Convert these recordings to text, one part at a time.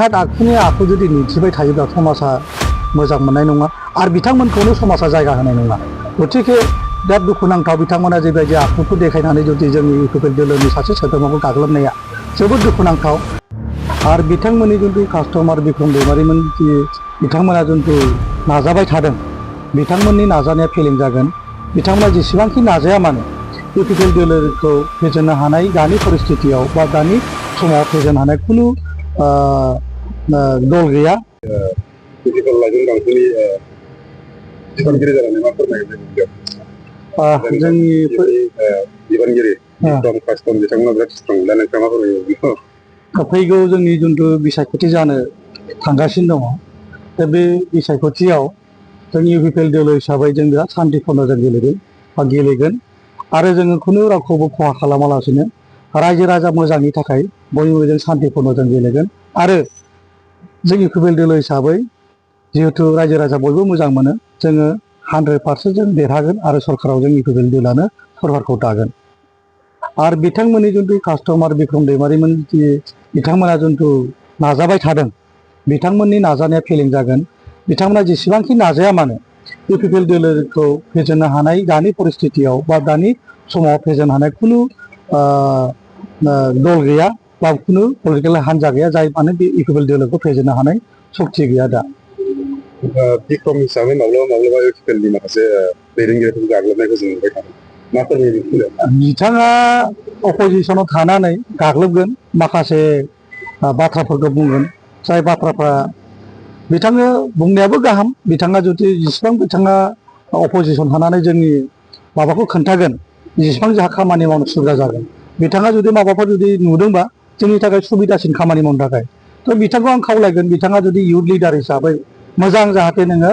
आखुनि आखु जुदि दिन्थिबाय थायोब्ला समाजा मोजां मोननाय नङा आरो बिथांमोनखौनो समाजा जायगा होनाय नङा। गतिके दा दुखुनांथाव बिथांमोना जेबायदि आखुखौ देखायनानै जुदि जोंनि इउपिपिएल दोलोनि सासे सोद्रोमाखौ गाग्लोबनाया जोबोद दुखुनांथाव। आरो बिथांमोननि जिथु कास्टमार बिक्रम दैमारिमोन बिथांमोना जिथु नाजाबाय थादों बिथांमोननि नाजानाया फेलें जागोन। बिथांमोना जेसेबांखि नाजाया मानो इउपिपिएल दोलोखौ फेजेननो हानाय दानि परिस्थितियाव बा दानि समाव फेजेननो हानाय खुनु दल गैया। जोंनि फैगौ जोंनि जिथु बिसायख'थि जानो थांगासिनो दङ। दा बे बिसायख'थियाव जोंनि इउपिपिएल दोलो हिसाबै जों बिराद सान्थिपूर्ण जों गेलेगोन आरो जोङो खुनु रावखौबो खहा खालामालासिनो रायजो राजा मोजांनि थाखाय बयबो जों सान्थिपूर्ण जों गेलेगोन आरो जों इउपिपिएल दोलो हिसाबै जिहेतु रायजो राजा बयबो मोजां मोनो जोङो 100% जों देरहागोन आरो सरकाराव जों इउपिपिएल दोलोआनो सरकारखौ दागोन। आरो बिथांमोननि जिथु कास्टमार बिक्रम दैमारिमोन बिथांमोना जिथु नाजाबाय थादों बिथांमोननि नाजानाया फेलें जागोन। बिथांमोना जेसेबांखि नाजाया मानो इउपिपिएल दोलोखौ फेजेननो हानाय दानि परिस्थितियाव बा दानि समाव फेजेननो हानाय खुनु दल गैया बा खुनु पलिटिकेल हान्जा गैया जाय माने बे इउपिपिएल दोलोखौ फेजेननो हानाय सक्ति गैया। दा बिक्रम हिसाबै माब्लाबा इउपिपिएलनि माखासे दैदेनगिरिफोरखौ गाग्लोबनायखौ जों नुबाय थादों। मा फोरमायनो बिथाङा अपोजिसनाव थानानै गाग्लोबगोन माखासे बाथ्राफोरखौ बुंगोन जाय बाथ्राफ्रा बिथाङा बुंनायाबो गाहाम। बिथाङा जुदि जेसेबां बिथाङा अपोजिसन थानानै जोंनि माबाखौ खोन्थागोन जेसेबां जोंहा खामानि मावनो सुबिदा जागोन। बिथाङा जुदि माबाफोर जुदि नुदोंबा जोंनि थाखाय सुबिदासिन खामानि मावनो थाखाय थ' बिथांखौ आं खावलायगोन बिथाङा जुदि इयुथ लिडार हिसाबै मोजां जाहाथे नोङो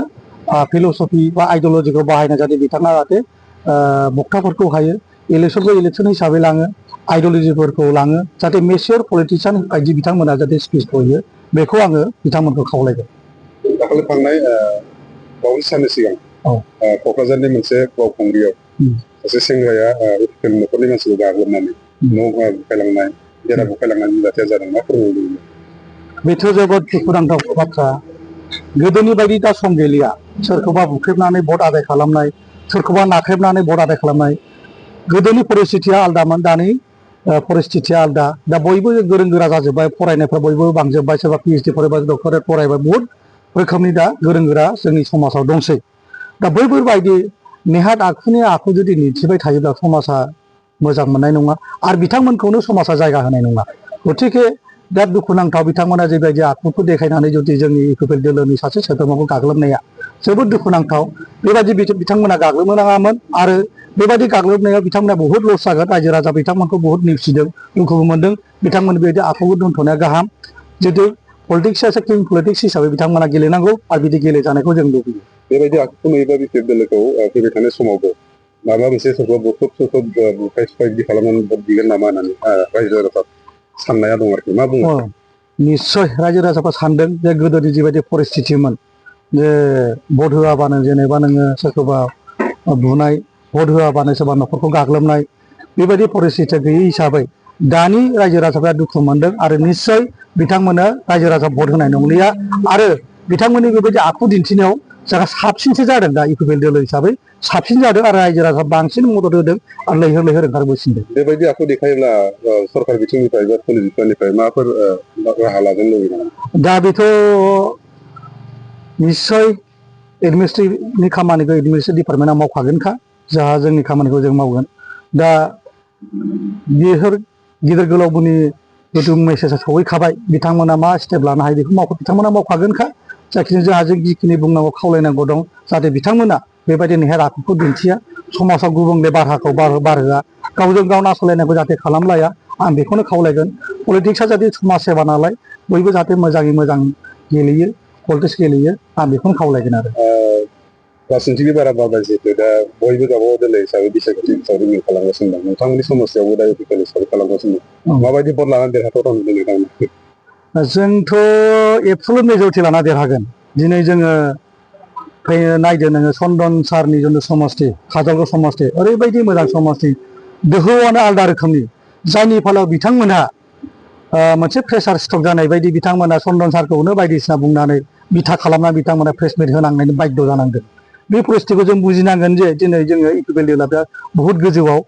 फिल'सफि बा आइडियलजिखौ बाहायना जाहाथे बिथाङा जाहाथे बक्ताफोरखौ हायो इलेक्सनखौ इलेक्सन हिसाबै लाङो आइडियलजिफोरखौ लाङो जाहाथे मेसियर पलिटिशियान बायदि बिथांमोना जाहाथे स्पिचखौ होयो बेखौ आङो बिथांमोनखौ खावलायगोन। दाखालि थांनाय बावैसो साननि सिगां क'क्राझारनि मोनसे बावखुंग्रियाव सासे सेंग्राया इउपिपिएल न'खरनि मानसिखौ गाग्लोबनानै न' बुफायलांनाय देरा बुफायलांनायनि जाथाया जादों। मा फोरमायनो बेथ' जोबोद दुखुनांथाव बाथ्रा। गोदोनि बायदि दा सम गैलिया सोरखौबा बुख्रेबनानै भट आदाय खालामनाय सोरखौबा नाख्रेबनानै भट आदाय खालामनाय। गोदोनि परिस्थितिया आलदामोन दानि परिस्थितिया आलदा। दा बयबो गोरों गोरा जाजोब्बाय फरायनायफ्रा बयबो बांजोब्बाय सोरबा पिएइचडि फरायबाय डक्टरेट फरायबाय बहुद रोखोमनि दा गोरों गोरा जोंनि समाजाव दंसै। दा बैफोरबायदि नेहाद आखुनि आखु जुदि दिन्थिबाय थायोब्ला समाजा मोजां मोननाय नङा आरो बिथांमोनखौनो समाजा जायगा होनाय नङा। गतिके दा दुखुनांथाव बिथांमोना जेबायदि आखुखौ देखायनानै जुदि जोंनि इउपिपिएल दोलोनि सासे सोद्रोमाखौ गाग्लोबनाया जोबोद दुखुनांथाव। बेबायदि बिथांमोना गाग्लोबनो नाङामोन आरो बेबायदि गाग्लोबनायाव बिथांमोना बहुद लस जागोन। रायजो राजा बिथांमोनखौ बहुद नेवसिदों दुखुबो मोनदों। बिथांमोन बेबायदि आखुखौ दोनथ'नाया गाहाम। जितु पलिटिक्सआसो किं पलिटिक्स हिसाबै बिथांमोना गेलेनांगौ आरो बिदि गेलेजानायखौ जों लुबैयो। बेबायदि आखुखौ नुयोबा इउपिपिएल दोलोखौ फैबाय थानाय समावबो माबा मोनसे सोरखौबा बुख्रुब बुफाय सुफाय बिदि खालामनानै भट बिगोन नामा होननानै रायजो राजाफ्रा साननाया दं आरोखि। मा बुङो? निस्सय रायजो राजाफ्रा सानदों जे गोदोनि जिबायदि परिस्थितिमोन जे भट होआबानो जेनेबा नोङो सोरखौबा बुनाय भट होआबानो सोरबा न'खरखौ गाग्लोबनाय बेबायदि परिस्थिति गैयै हिसाबै दानि रायजो राजाफ्रा दुखु मोनदों आरो निस्सय बिथांमोना रायजो राजा भट होनाय नंलिया आरो बिथांमोननि बेबायदि आखु दिन्थिनायाव जोंहा साबसिनसो जादों। दा इउपिपिएल दोलो हिसाबै साबसिन जादों आरो रायजो राजा बांसिन मदद होदों आरो लैहोर लैहोर ओंखारबोसिनदों। बेबायदि आखु देखायोब्ला सरकार बिथिंनिफ्राय बा पुलिस बिफाननिफ्राय माबाफोर राहा लागोन लुबैदों नामा? दा बेथ' निस्सय एडमिनिस्ट्रेटिभनि खामानिखौ एडमिनिस्ट्रेटिभ डिपार्टमेन्टआ मावखागोनखा। जोंहा जोंनि खामानिखौ जों मावगोन। दा बेफोर गिदिर गोलावफोरनि जिथु मेसेजआ सहैखाबाय बिथांमोना मा स्टेप लानो हायो बेखौ बिथांमोना मावखागोनखा। जायखिजाया जोंहा जों जिखिनि बुंनांगौ खावलायनांगौ दं जाहाथे बिथांमोना बेबायदि नेहाद आखुखौ दिन्थिया समाजाव गुबुंले बारहाखौ बारहोआ गावजों गाव नासयलायनायखौ जाहाथे खालामलाया आं बेखौनो खावलायगोन। पलिटिक्सआ जाहाथे समाज सेवा नालाय बयबो जाहाथे मोजाङै मोजां गेलेयो पलिटिक्स गेलेयो आं बेखौनो खावलायगोन आरो। राजनितिनि बारा बारबाय जिहेतु दा बयबो गावबागाव दोलो हिसाबै बिसायख'थि हिसाबै रिभिउ खालामगासिनो दं। नोंथांमोननि समस्यायावबो दा इउपिपिएल हिसाबै खालामगासिनो दं। माबायदि भट लानानै देरहाथाव नोंथांमोन? जोंथ' एबसुलुट मेजरिटि लाना देरहागोन। दिनै जोङो नायदो नोङो चन्दन सारनि जिथु समस्ति काजलगाव समस्ति ओरैबायदि मोजां समस्ति दोहौआनो आलदा रोखोमनि जायनि फलाव बिथांमोनहा मोनसे प्रेसार स्ट्रक जानाय बायदि बिथांमोना चन्दन सारखौनो बायदिसिना बुंनानै बिथा खालामना बिथांमोना प्रेस मिट होनांनायनि बाध्य जानांगोन बे परिस्थितिखौ जों बुजिनांगोन जे दिनै जोङो इउपिपिएल डेभेलपआ बहुत गोजौआव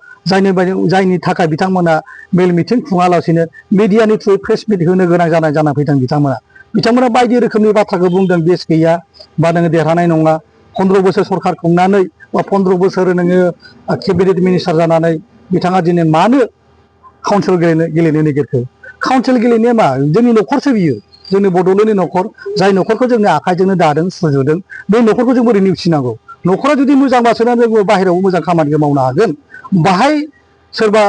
जायनि थाखाय बिथांमोना मेल मिटिं खुङालासिनो मिडियानि थ्रुयै प्रेस मिट होनो गोनां जाना फैदों बिथांमोना बायदि रोखोमनि बाथ्राखौ बुंदों बेस गैया बा नोङो देरहानाय नङा 15 बोसोर सरकार खुंनानै बा 15 बोसोर नोङो केबिनेट मिनिस्टार जानानै बिथाङा दिनै मानो काउन्सिल गेलेनो नागिरखो काउन्सिल गेलेनाया मा जोंनि न'खरसो बियो जोंनि बड'लेण्डनि न'खर जाय न'खरखौ जोंनि आखाइजोंनो दादों सुजुदों बे न'खरखौ जों बोरै नेवसिनांगौ न'खरा जुदि मोजांबासो जों बाहेरायाव मोजां खामानिखौ मावनो हागोन बाहाय सोरबा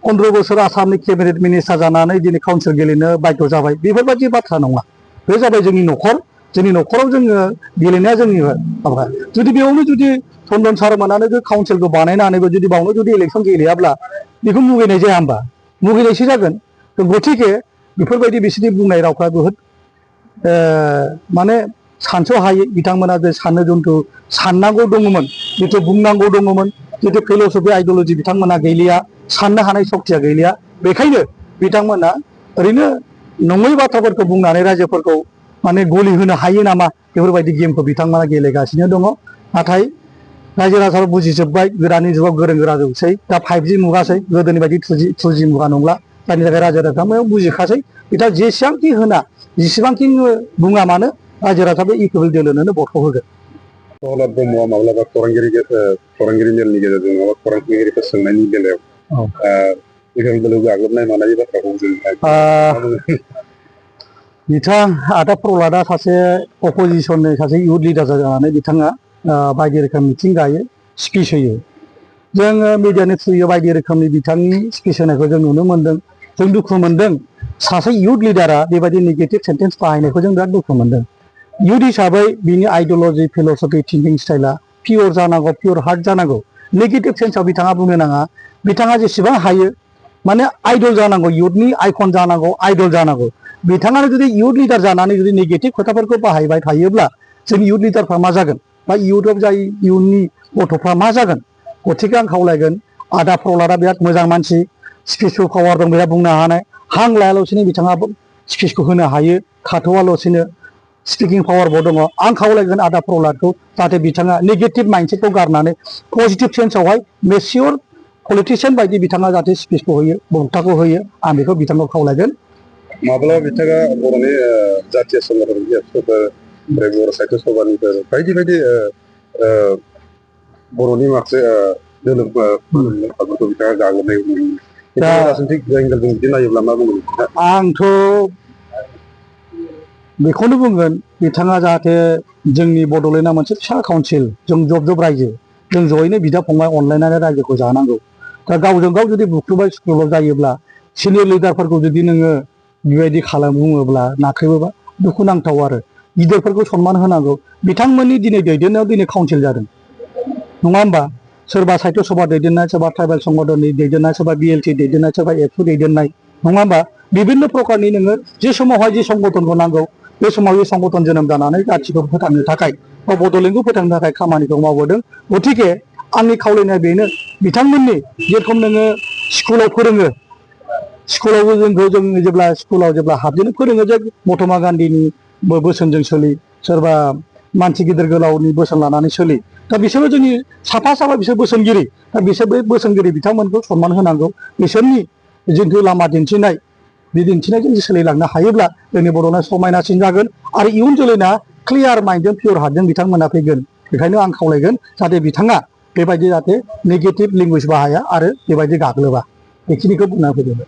15 बोसोर आसामनि केबिनेट मिनिस्टार जानानै दिनै काउन्सिल गेलेनो बाध्य जाबाय बेफोरबायदि बाथ्रा नङा बे जाबाय जोंनि न'खराव जोङो गेलेनाया जोंनि माबा जुदि बेयावनो जुदि चन्दन सार मोनानो काउन्सिलखौ बानायनानैबो जुदि बावनो जुदि इलेक्सन गेलेयाब्ला बेखौ मुगैनाय जाया होमबा मुगैनायसो जागोन गथिखे बेफोरबायदि बिसोरनि बुंनाय रावफ्रा बुहुद माने सानस'हायै बिथांमोना जे साननो जन्थु साननांगौ दङमोन जिथु बुंनांगौ दङमोन जिथु फिल'सफि आइडिय'लजि बिथांमोना गैलिया साननो हानाय सक्तिया गैलिया बेखायनो बिथांमोना ओरैनो नङै बाथ्राफोरखौ बुंनानै रायजोफोरखौ माने गलि होनो हायो नामा बेफोरबायदि गेमखौ बिथांमोना गेलेगासिनो दङ नाथाय रायजो राजाफ्रा बुजिजोब्बाय गोदाननि जुगाव गोरों गोरा जोबसै दा 5G मुगासै गोदोनि बायदि 2G मुगा नंला जायनि थाखाय रायजो राजाफ्रा बुजिखासै बिथां जेसेबांखि होना जेसेबांखि बुङा मानो रायजो राजाफ्रा इउपिपिएल डेभेलपनो भटखौ होगोन प्रहलाद ब्रह्मआ माब्लाबा खौरांगिरि मेलनि गेजेरजों माबा खौरांगिरिफोर सोंनायनि बेलायाव इउपिपिएल गाग्लोबनाय मानायनि बाथ्राखौ जों बिथां आदा प्रहलादआ सासे अपोजिसननि सासे इउथ लिडार जानानै बिथाङा बायदि रोखोम मिथिं गायो स्पिच होयो जोङो मिडियानि थ्रुयै बायदि रोखोमनि बिथांनि स्पिच होनायखौ जों नुनो मोन्दों जों दुखु मोन्दों सासे इउथ लिडारा बेबायदि नेगेटिभ सेन्टेन्स बाहायनायखौ जों बिराद दुखु मोन्दों इउथ हिसाबै बिनि आइडिय'लजि फिल'सफि थिंकिं स्टाइला पियर जानांगौ पियर हार्ट जानांगौ नेगेटिभ सेन्सआव बिथाङा बुंनो नाङा बिथाङा जेसेबां हायो माने आइडल जानांगौ इउथनि आइकन जानांगौ आइडल जानांगौ बिथाङानो जुदि इउथ लिडार जानानै जुदि नेगेटिभ खोथाफोरखौ बाहायबाय थायोब्ला जोंनि इउथ लिडारफ्रा मा जागोन बा इउथआव जाय इयुननि गथ'फ्रा मा जागोन गथिखे आं खावलायगोन आदा प्रहलादआ बिराद मोजां मानसि स्पिचफुल पावार दं बिराद बुंनो हानाय हां लायालासिनो बिथाङा स्पिचखौ होनो हायो थाथ'आलासिनो स्पिकिं पावारबो दङ आं खावलायगोन आदा प्रहलादखौ जाहाथे बिथाङा नेगेटिभ माइन्डसेटखौ गारनानै पजिटिभ सेन्सआवहाय मेचियर पलिटिशियान बायदि बिथाङा जाहाथे स्पिचखौ होयो बक्ताखौ होयो आं बेखौ बिथांखौ खावलायगोन माब्लाबा बिथाङा बर'नि जातीय संगठन ओमफ्राय बर' साहित्य सभानिफ्राय बायदि बर'नि माखासे दोलोफोरखौ बिथाङा गाग्लोबनाय राजनितिक एंगेलजों बिदि नायोब्ला मा बुंगोन आंथ' बेखौनो बुंगोन बिथाङा जाहाथे जोंनि बड'लेण्डआ मोनसे फिसा काउन्सिल जों जब रायजो जों जयैनो बिदा फंबाय अनलायनानै रायजोखौ जानांगौ दा गावजों गाव जुदि बुख्रुबाय सुख्रुबाय जायोब्ला सिनियर लिडारफोरखौ जुदि नोङो बेबायदि बुङोब्ला नाख्रेबोबा दुखुनांथाव आरो गिदिरफोरखौ सनमान होनांगौ बिथांमोननि दिनै दैदेननायाव दिनै काउन्सिल जादों नङा होमबा सोरबा साहित्य सभा दैदेननाय सोरबा ट्राइबेल संगठननि दैदेननाय सोरबा बिएलटि दैदेननाय सोरबा एबसु दैदेननाय नङा होमबा बिभिन्न प्रकारनि नोङो जे समावहाय जे संगठनखौ नांगौ बे समाव बे संगठन जोनोम जानानै जाथिखौ फोथांनो थाखाय बा बड'लेण्डखौ फोथांनो थाखाय खामानिखौ मावबोदों गथिखे आंनि खावलायनाया बेनो बिथांमोननि जेरखम नोङो स्कुलाव फोरोङो स्कुलावबो जों जेब्ला हाबजेनो फोरोङो जे महात्मा गान्धीनि बोसोनजों सोलि सोरबा मानसि गिदिर गोलावनि बोसोन लानानै सोलि दा बिसोरबो जोंनि साफा बिसोर बोसोनगिरि दा बिसोर बे बोसोनगिरि बिथांमोनखौ सनमान होनांगौ बिसोरनि जिथु लामा दिन्थिनाय बे दिन्थिनायजों सोलिलांनो हायोब्ला जोंनि बर'ना समायनासिन जागोन आरो इयुन जोलैना क्लियार माइन्डजों पियर हार्टजों बिथांमोना फैगोन बेखायनो आं खावलायगोन जाहाथे बिथाङा बेबायदि जाहाथे नेगेटिभ लेंगुवेज बाहाया आरो बेबायदि गाग्लोबा बेखिनिखौ बुंना फैदों